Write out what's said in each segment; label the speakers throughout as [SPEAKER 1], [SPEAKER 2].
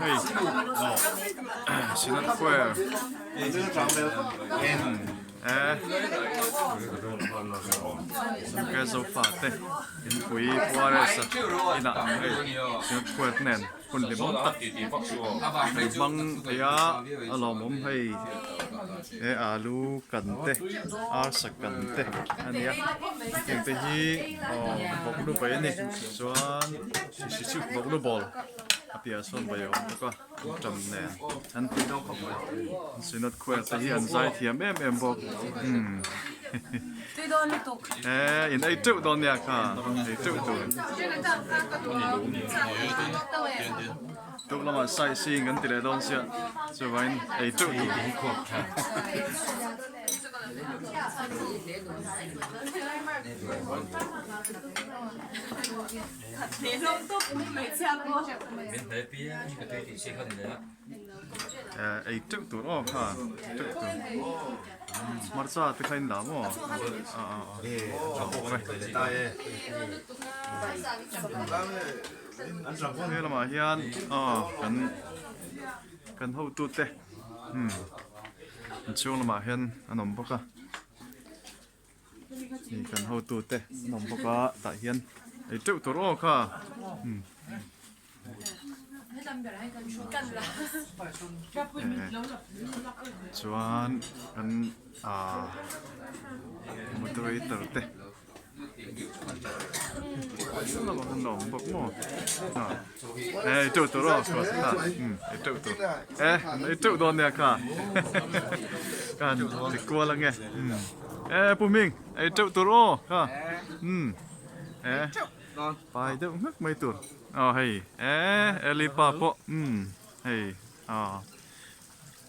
[SPEAKER 1] hei Synod Choir e ke zofa te inpui Juarez a inah hei Synod Choir te nen hun hlimawm tak an hmang thei a a lawmawm hei he alu kan te arsa kan te a nia heng te hi aw vawk lu bai a ni chuan vawk lu bawl a piahah sawn bai a awm bawk a ṭam nen an synod khual te hi an zai thiam em em bawk umm he in ei teuh dawn nia kha ei teuh tur tuk lamah sightseeing kan ti leh dawn sia chuvangin ei teuh tur. Ei teuh tur aw kha teuh tur hmarcha te kha in la maw a a a he lamah hian aw kan kan hotu te umm inchhung lamah hian an awm bawk a. Hei kan hotu te an awm bawk a tah hian ei teuh tur aw kha umm chuan kan ahh moderator te an awm bawk maw ei teuh tur aw kha umm ei teuh tur e ei teuh dawn nia kha kan ti kual ange umm e pu hming ei teuh tur aw kha umm e pai deuh nghek mai tur aw hei e Eli pa pawh umm hei aw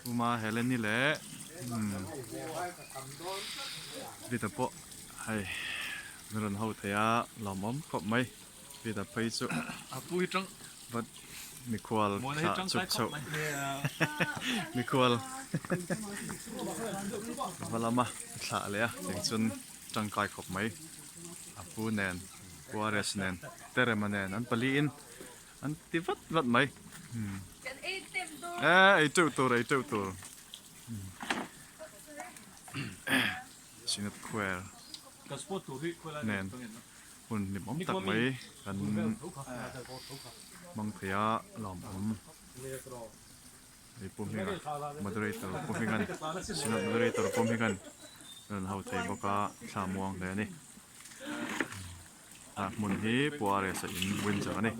[SPEAKER 1] Uma Helen-i leh umm Rita pawh hei an rawn ho thei a lawmawm khawp mai Rita phei chu vat mikhual thlah chuk chhoh mikhual va lama thlah leh a tiang chuan tangkai khawp mai a pu nen Juarez nen Terema nen an paliin An ti vat vat mai. E ei teuh tur ei teuh tur. Synod Choir nen hun hlimawm tak mai kan hmang thei a lawmawm. Hei Pu Hminga moderator Pu Hminga'n Synod moderator Pu Hminga'n rawn ho thei bawk a thla muang hle a ni. A hmun hi Pu Aresa in Windsor a ni.